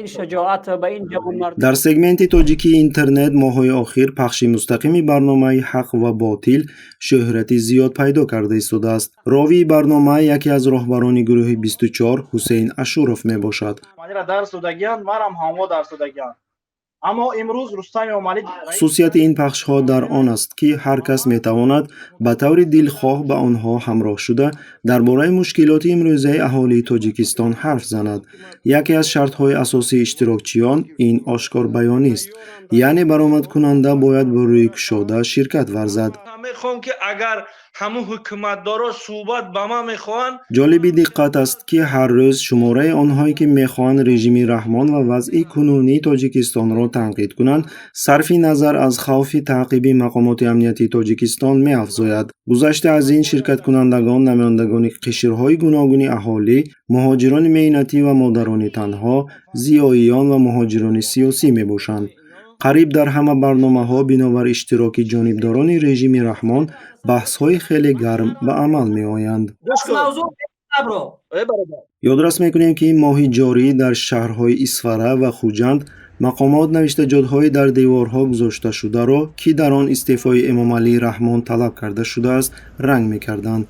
Ин шаҷоат, ба ин ҷавонмардӣ. Дар сегменти тоҷикии интернет моҳҳои охир пахши мустақими барномаи «Ҳақ ва ботил» шӯҳрати зиёд пайдо карда истодааст. Ровии барнома яке аз роҳбарони гурӯҳи 24, Ҳусейн Ашуров мебошад. Манира дарс додагианд, марам ҳамво дарс додагианд, аммо имрӯз Рустам Эмомалӣ Хусусияти ин пахшҳо дар он аст, ки ҳар кас метавонад ба таври дилхоҳ ба онҳо ҳамроҳ шуда, дар бораи мушкилоти имрӯзаи аҳолии Тоҷикистон ҳарф занад. Яке аз шартҳои асосии иштирокчиён ин ошкорбаёнист, яъне баромадкунанда бояд бо рӯи кушода ширкат варзад. Мехоҳам, ки агар ҳамун ҳукуматдоро суҳбат ба ман мехоҳанд. Ҷолиби диққат аст, ки ҳар рӯз шумораи онҳое, ки мехоҳанд режими Раҳмон ва вазъи кунунии Тоҷикистонро танқид кунанд, сарфи назар аз хавфи таъқиби мақомоти амниятии Тоҷикистон, меафзояд. Гузашта аз ин, ширкаткунандагон намояндагони қишрҳои гуногуни аҳолӣ, муҳоҷирони меҳнатӣ ва модарони танҳо, зиёиён ва муҳоҷирони сиёсӣ мебошанд. Қариб дар ҳама барномаҳо бинобар иштироки ҷонибдорони режими Раҳмон баҳсҳои хеле гарм ба амал меоянд. Аз мавзӯъ набро. Ёдрас мекунем, ки моҳи ҷорӣ дар шаҳрҳои Исфара ва Хуҷанд мақомот навиштаҷотҳои дар деворҳо гузошташударо, ки дар он истеъфои Эмомалӣ Раҳмон талаб карда шудааст, ранг мекарданд.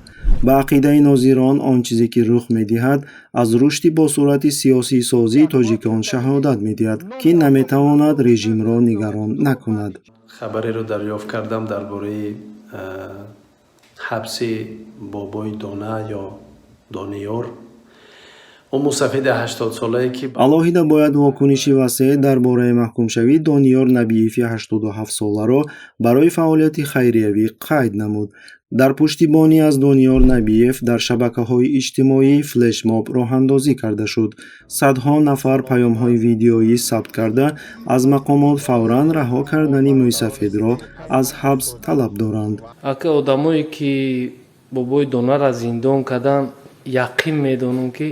Ба ақидаи нозирон, он чизе ки рух медиҳад, аз рушди босуръати сиёсисозии тоҷикон шаҳодат медиҳад, ки наметавонад режимро нигарон накунад. Хабареро дарёфт кардам дар бораи ҳабси Бобои Дона ё Дониёр, ӯ мусафиди 80-солае, ки Алоҳида бояд вокуниши васеъ дар бораи маҳкумшавии Дониёр Набиеви 87-соларо барои фаъолияти хайриявӣ қайд намуд. Дар пуштибонӣ аз Дониёр Набиев дар шабакаҳои иҷтимоӣ флешмоб роҳандозӣ карда шуд. Садҳо нафар паёмҳои видеоӣ сабт карда, аз мақомот фавран раҳо кардани мӯйсафедро аз ҳабс талаб доранд. Ака, одамое ки Бобои Донара зиндон карданд, яқин медонам, ки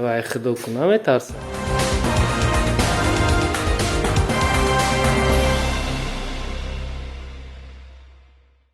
вай, худо ку, наметарсад.